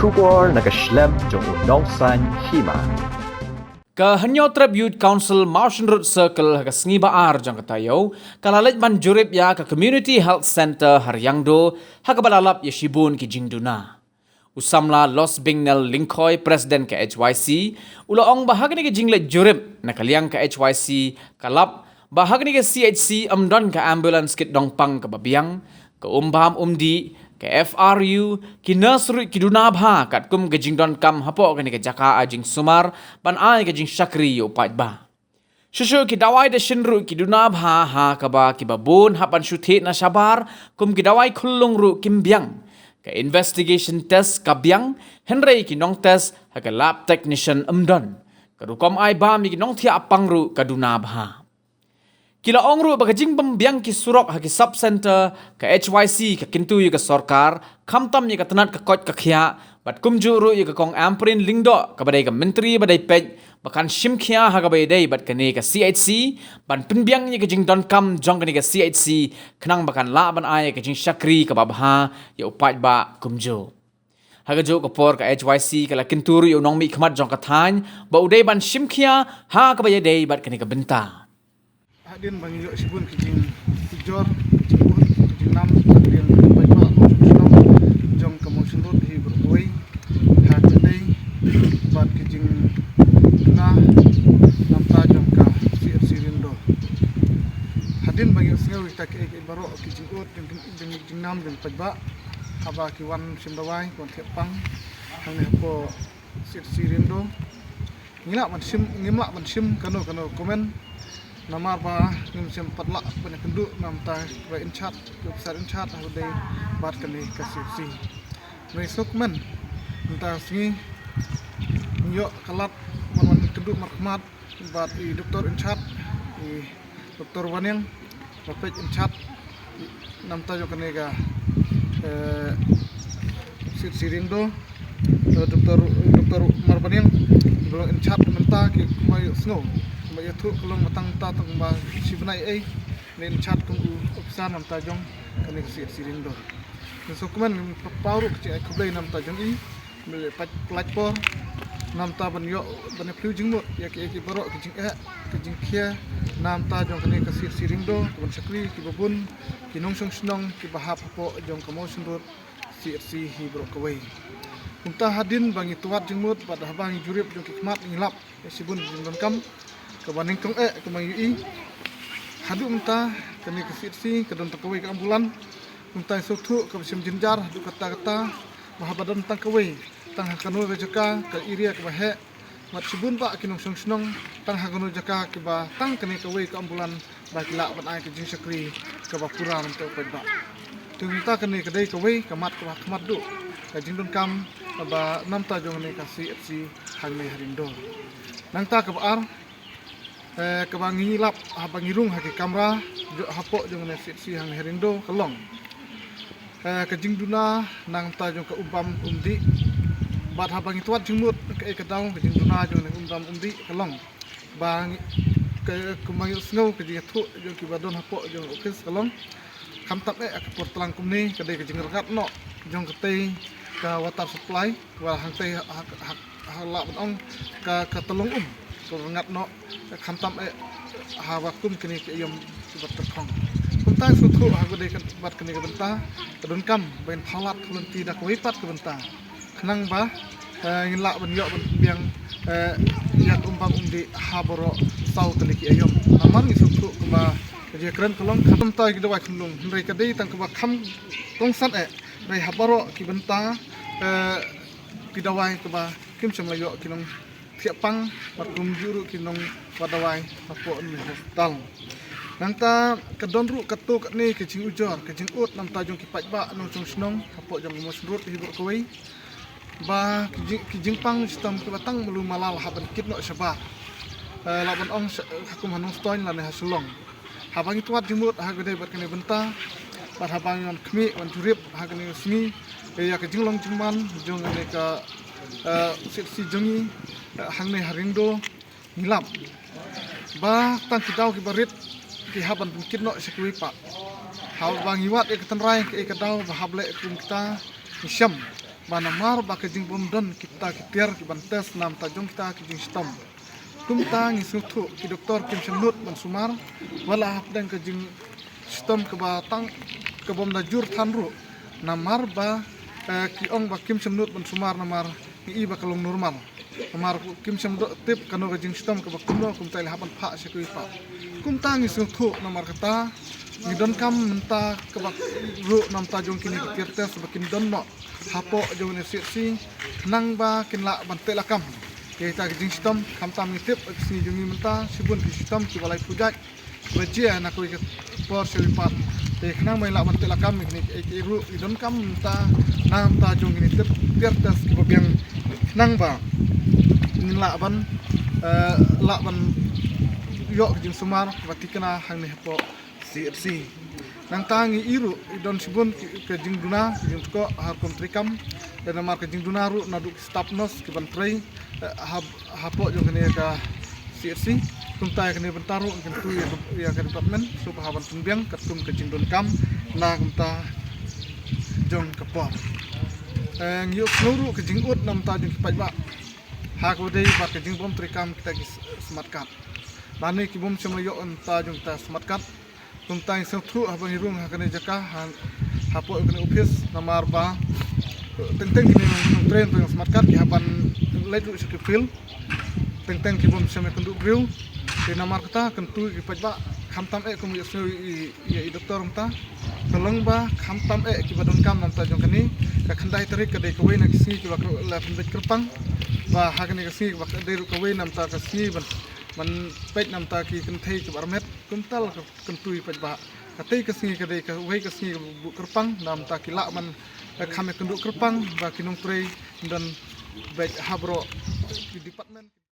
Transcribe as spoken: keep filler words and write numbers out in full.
Khubor na ka shlem jong u nongsan hima. Ka Hynñiewtrep Youth Council Mawshynrut Circle ha ka sngi ba ar jong ka taïew ka la leit ban jurip ïa ka Community Health Centre ha Riangdo ha kaba la lap ïa shibun ki jingduna. U samla Losbingnel Lyngkhoi, President ka H Y C, u la ong ba ha kane ka jingleit jurip na ka liang ka H Y C ka lap ba ha kane ka C H C ym don ka ambulance kit dongpang kaba biang, ka um bam um dih, ka F R U, ki nurse ruh ki duna bha katkum ka jingdonkam hapoh kane ka jaka ai jingsumar ban ai ka jingshakri ïa u paidbah. Shuh shuh ki dawai dashin ruh ki duna bha ha kaba kiba bun hap ban shu thied na shabar, kum ki dawai khullung ruh kim biang. Ka investigation test ka biang, hynrei ki nongtest ha ka lab technician ym don. Ka rukom ai bam ïa ki nongthiah pang ruh ka duna bha. Ki la ong ruh ba ka jingbym biang ki surok ha ki sub centre, ka H Y C ka kyntu ïa ka sorkar, khamtam ïa ka tnat ka koit ka khiah, bad kumjuh ruh ïa ka Kong Ampareen Lyngdoh kaba dei ka Myntri ba dei peit ba kan shim khia ha kaba ïadei bad kane ka C H C, ban pynbiang ïa ka jingdonkam jong kane ka C H C, khnang ba kan lah ban ai ïa ka jingshakri kaba bha ïa u paidbah kumjuh. Ha kajuh ka por ka H Y C ka la kyntu ruh ïa u nongmihkhmat jong ka thaiñ ba u dei ban shim khia ha kaba ïadei bad kane ka bynta. Hadien ba ngi ïoh shibun ki jingujor, ki jingud, ki jingnam, hadien ba ïoh jong ka Mawshynrut hi baroh kawei, ha kaba ïadei bad ki jingduna namta jong ka C H C Riangdo. Hadien ba ngi ïohsngew ïa kita kiei kiei baroh ki jingud jong ki jing, jingnam jong paidbah, haba ki wan shim dawai, ki wan thiah pang hangne hapoh C H C Riangdo. Ngim lah ban shim, ngim lah ban shim kano kano comment. Namar ba ngim shym pat lah ban ïakynduh namta ki ba in charge, ki officer in charge, ha kaba ïadei bad kane ka C H C. Ngi sngewkmen, mynta ka sngi ngi ïoh ka lad ban wan ïakynduh markhmat bad i doktor in charge, i Doktor Wanniang, ba peit in charge namta jong kane ka, eh, C H C Riangdo, eh, Doktor, Doktor Marbaniang, ba long in charge mynta, ki kumba ïohsngew, kumba ïathuh ka long ba tang mynta tang kumba shi bnai ei, ne in charge kum u officer namta jong kane ka C H C Riangdo. Ngi sngewkmen, ngi paw ruh ka jingai khublei namta jong i, ba la pynlait por namta ban ïoh ban ïa plie jingmut ïa kiei kiei baroh ki jingeh ki jingkhia namta jong kane ka C H C Riangdo, ka ban shakri kiba bun, ki nongshong shnong kiba hap hapoh jong ka Mawshynrut C H C hi baroh kawei. Kumta hadien ba ngi tuat jingmut bad haba ngi jurip jong ki khmat ngi lap ïa shibun ki jingdonkam kaba nyngkong eh kaba ngi ïohi. Haduh mynta kane ka C H C ka don tang kawei ka ambulan. Kumta ngi sngewthuh kaba shim jynjar haduh katta katta ba haba don tang kawei, tang ha kano ka jaka, ka area kaba heh, bad shibun bah ki nongshong shnong tang ha kano jaka kiba tang kane kawei ka ambulan ba ki lah ban ai ka jingshakri kaba pura namta u paidbah. Te mynta kane ka dei kawei ka mat kaba khmat duh ka jingdonkam kaba namta jong kane ka C H C hangne ha Riangdo. Nangta kaba ar, eh, kaba ngi lap haba ngi rung ha ki kamra jong hapoh jong kane C H C hangne ha Riangdo ka long, eh, ka jingduna namta jong ka um bam um dih. Bad haba ngi tuat jingmut kaei ka daw ka jingduna jong kane um bam um dih ka long ba ngi, ka, kumba ngi ïohsngew ka jingïathuh jong kiba don hapoh jong office ka long, khamtam eh ha ka por tlang kumne ka dei ka jingrngat noh jong katei ka water supply, kaba hangtei ha, ha, ha, ha lah ban ong ka, ka tyllong um ka rngat noh, khamtam eh haba kum kine ki aïom kiba tyrkhong. Kumta ngi sngewthuh ha kaba dei ka, bad kane ka bynta ka donkam ba ngin thaw lad ka lynti da kawei pat ka bynta, khnang ba, eh, ngin lah ban ïoh ban pynbiang, eh, ïa ka um bam um dih ha baroh saw tylli ki aïom. Namar ngi sngewthuh kumba ka jingkren ka long khamtam ïa ki dawai khunlung, hynrei ka dei tang kaba kham kongsan eh, hynrei ha baroh ki bynta, eh, ki dawai kaba kim shym la ïoh ki nongthiah pang bad kumjuh ruh ki nongwad dawai hapoh ne hospital. Nangta ka don ruh katto katne ka jingujor ka jingud namta jong ki paidbah nongshong shnong hapoh jong ka Mawshynrut hi baroh kawei, ba ki jing, ki jingpang shitom kiba tang malu mala la hap ban kit noh shabar, eh, lah ban ong sha, ha kum ha Nongstoiñ lane ha Shillong. Haba ngi tuat jingmut ha kaba dei bad kane ka bynta bad haba ngi wan khmih wan jurip ha kane ka sngi ïa ka jinglong jingman jong kane ka, eh, C H C jong ngi, eh, hangne ha Riangdo, ngi lap ba tang ki daw kiba rit ki hap ban pynkit noh sha kiwei pat. Haba ngi wad ïa ka tynrai kaei ka daw ba hap leh kum kita ngi shem. Ba namar ba ka jingbym don kita ki tiar ki ban test namta jong kita ki jingshitom. Kumta ngi sngewthuh ki doktor kim shym nud ban sumar wat la hapdeng ka jingshitom kaba tang ka bym da jur than ruh. Namar ba, eh, ki ong ba kim shym nud ban sumar namar ngi i ba ka long normal. Namar kim shym tip kano ka jingshitom kaba kumno, kumta i la hap ban phah sha kiwei pat. Kumta ngi sngewthuh namar kata ngi donkam mynta kaba ruh namta jong kine ki tiar test ba kin don noh hapoh jong une u C H C khnang ba kin lah ban teh lakam ïa kita ki jingshitom. Khamtam ngi tip ka sngi jong ngi mynta shibun ki shitom kiba lai pujat ba jia na kawei ka por sha kawei pat. Te khnang ba ngin lah ban teh lakam ïa kine kiei kiei ruh ngi donkam mynta namta jong kine tiar test kiba biang khnang ba ngin lah ban, eh, lah ban ïoh ka jingsumar kaba thikna hangne hapoh C H C. Nangta ngi i ruh i don shibun ki, ka jingduna, ka jingtkoh ha rukom treikam. Te namar ka jingduna ruh naduh ki staff nurse ki ban trei, eh, ha, hapoh jong kane ka C H C. Kumta ïa kane bynta ruh ngi kyntu ïa ka, ïa ka department shuh ba hap ban pynbiang katkum ka jingdonkam na kumta jong ka por. Eh, ngi ïohsngew ruh ka jingud namta jong ki paidbah ha kaba dei bad ka jingbym treikam kita ki s-, smart card. Lane ki bym shym la ïoh namta jong kita smart card. Kumta ngi sngewthuh haba ngi rung ha kane jaka ha, hapoh kane office namar ba teng teng kine nongtrei nongtrei smart card ki hap ban leit ruh sha ki field. Teng teng ki bym shym ïakynduh briew. Te namar kata kyntu ïa ki paidbah khamtam eh kum ïohsngew i, i, i doktor mynta. Ka long ba khamtam eh kiba donkam namta jong kane. Ka khyndai tarik ka dei kawei na ki sngi kiba la pynbeit kyrpang. Ba ha kane ka sngi kaba dei ruh kawei namta ka sngi ban, ban peit namta ki kynthei kiba armet. Kumta la ka kyntu ïa ki paidbah. Katei ka sngi ka dei kawei ka sngi kaba buh kyrpang namta ki lah ban, eh, kham ïakynduh kyrpang ba ki nongtrei kin don beit ha baroh ki department.